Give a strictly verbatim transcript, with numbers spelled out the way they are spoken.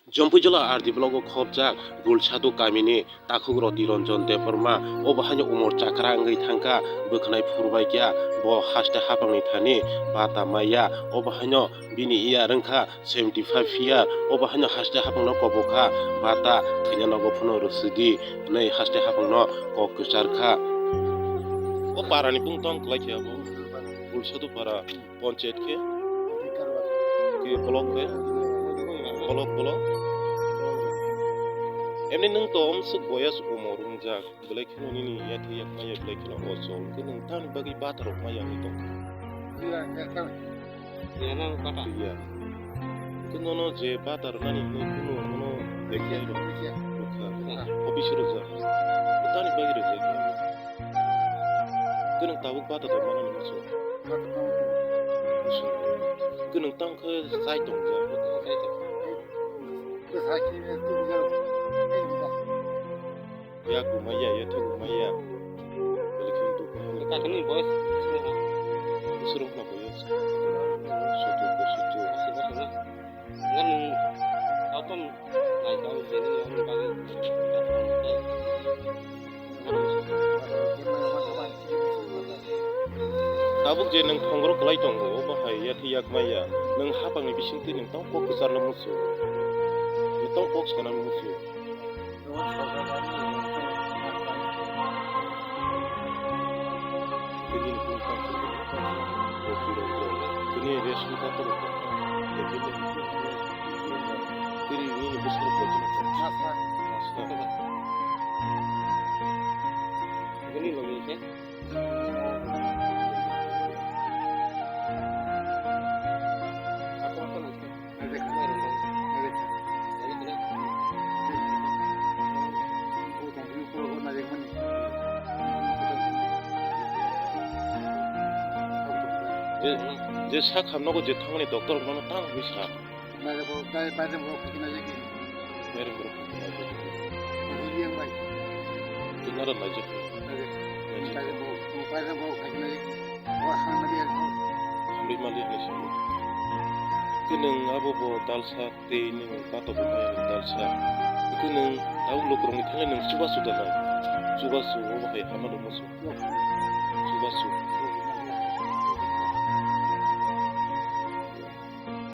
Jompuijala R D block o khopjak Gulsadu kamini takhuk Roti Ranjan Debbarma, obo haino umor chakra wngwi thangkha, bwkhanai phurbaikya bo haste haphangni thani bata maya, obo haino bini iyar wngkha seventy five year, obo haino haste haphangno kobokha, bata thwina nogo phano rwsidi hwnwi haste haphangno kok kwcharkha. O parani bumung tong kwlaikhe abo Gulsadu para. Ponchayat khe? Khe block khe? Block, block. Emni nwng to omswk boyas umor wngjak, belai kheno nini yathai yak maya belai kheno ochol, khe nwng tamni bagwi bathar rok maya wngwi tongkha? Iya. Khe nono je bathar nani hwnwi kunu nono Bikya, bikya. Bukha. Office rwjak. Tamni bagwi rwjak. Khe nwng tabuk bata tongmani muchung. Khe nwng tamo khe chai tongjak. Yak bo maya, ya thwk bo maya. Belai kheno dukhu. Kathini boys. Bwswk rok no boyas. Soto, soto. Ngan autom nai kau jeni yang bagi. Tabuk je nwng thongro kwlai tongo, obo hai yathai yak maya. Nwng haphangni bisingtwi nwng tamo kok kwcharno muchung. Nwng tamo kok sanano muchung. Tini ration card to rwkha. Tini nini bwswk rwkha. Tini logi khe. Je, je sak hamno ko je thangni doctor no tang hwi sa. Baire bo, bai-, baire bo khakina je ki. Baire bo khakina je ki. Ko yang bai. Tinara na je ki. Baire bo, baire bo khakina je ki. Hamri mali ni simi. Khe nwng abo bo dalsa tei nwng bato bo maya nwng dalsa. Khe nwng tabuk lukurokni thani nwng chubachu da nai. Chubachu obo hai hama rwma su. Chubachu.